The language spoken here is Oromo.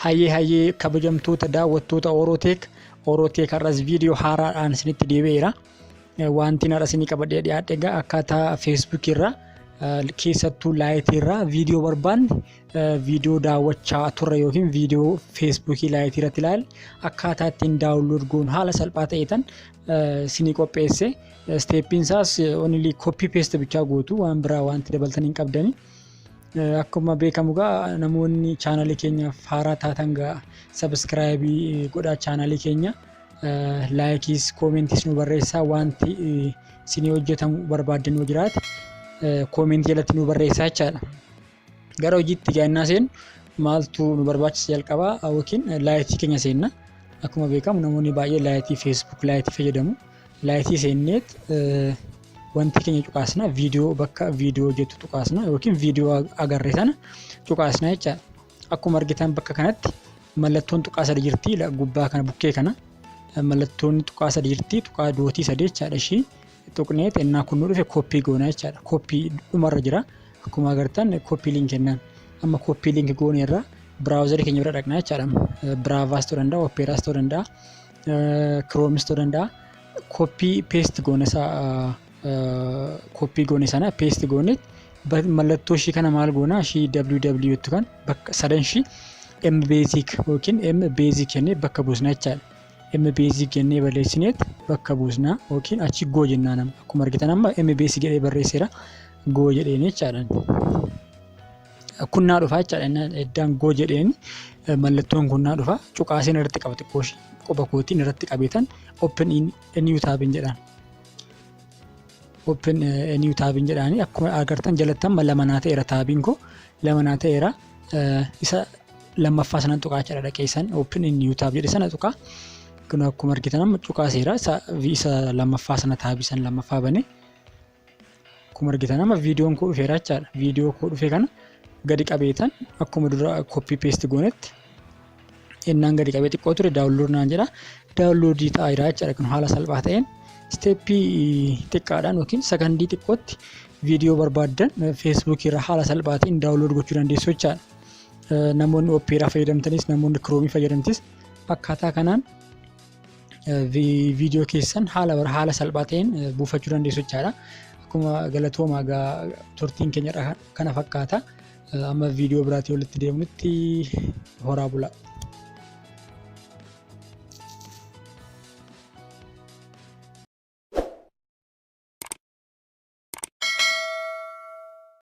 Hayyee hayyee, kabajamtoota daawwattoota Orooteek, Orooteek har'as viidiyoo haaraadhaan isinitti deebi'eera. Wanti har'a isinii qabadhee dhiyaadhe egaa akkaataa Feesbuukii irraa, keessattuu Lite irraa viidiyoo barbaanne, viidiyoo daawwachaa turre yookiin viidiyoo Feesbuukii Lite irratti ilaalle akkaataa ittiin download goonu haala salphaa ta'eetan isinii qopheesse. Stepiin isaas only copy paste bichaa gootu, waan biraa wanti dabaltan hin qabdani. Akkuma beekamu egaa namoonni chaanalii keenyaaf haaraa taatan gaa subscribe godhaa, chaanalii keenya likeis commentis nu barreessaa, wanti isinii hojjetamu barbaaddan yoo jiraate comment jalatti nu barreessaa jechaadha. Gara hojiitti gaannaa seenu maaltu nu barbaachisa? Jalqabaa yookiin Lite keenya seenna. Akkuma beekamu namoonni baay'een Lite, Facebook Lite fayyadamu. Lite seenneet wanti keenya cuqaasna, viidiyoo bakka viidiyoo jettu tuqaasna yookiin viidiyoo agarre sana cuqaasna jechaadha. Akkuma argitan bakka kanatti mallattoon tuqaa sadi jirti, gubbaa kana bukkee kana mallattoon tuqaa sadi jirti, tuqaa dot sadi jechaadha. Ishii tuqneet ennaa kun nu dhufe copy goona jechaadha. Copy dhumarra jira. Akkuma agartan copy link jennaan. Amma copy link goone irraa browser keenya bira dhaqna jechaadha. Braveas ta'uu danda'a, Operaas ta'uu danda'a, Chromeis ta'uu danda'a. Copy paste goone isaa, copy goone sana paste goone, mallattoo ishii kana maal goona? Ishii www jettu kan bakka sadan ishii m basic yookiin m basic jennee bakka buusna jechaadha. M basic jennee barreessineet bakka buusna yookiin achi go jennaan. Amma akkuma argitan amma m basic jedhee barreesseera, go jedheen jechaadha. Kunnaa dhufa jechaadha. Iddaan go jedheen mallattoon kunnaa dhufa, cuqaaseen irratti qaba, xiqqoo ishii quba kootiin irratti qabeetan open in new tab jedhaan. Open new tab jedhaani akkuma agartan jalatti amma lama naa ta'eera, tabiin koo lama naa ta'eera. Isa lammaffaa sanan tuqaa jechaadha, dhaqeessan open in new tab jedhe sana tuqaa. Kun akkuma argitan amma cuqaaseera, isa lammaffaa sana, tab sana lammaffaa banee akkuma argitan amma viidiyoon koo dhufeera jechaadha. Viidiyoo koo dhufe kana gadi qabeetan akkuma dura copy paste goonetti innaan gadi qabee xiqqoo ture download naan jedha, download ta'aa jira jechaadha. Kun haala salphaa ta'een step xiqqaadhaan yookiin sakandii xiqqootti viidiyoo barbaaddan Feesbuukii irraa haala salphaa ta'een download gochuu dandeessu jechaadha. Namoonni Opera fayyadamtanis, namoonni Chrome fayyadamtis akkaataa kanaan viidiyoo keessan haala salphaa ta'een buufachuu dandeessu jechaadha. Akkuma galatoomaa egaa, turtiin keenya kana fakkaata. Amma viidiyoo biraatii walitti deemnutti horaa bulaa.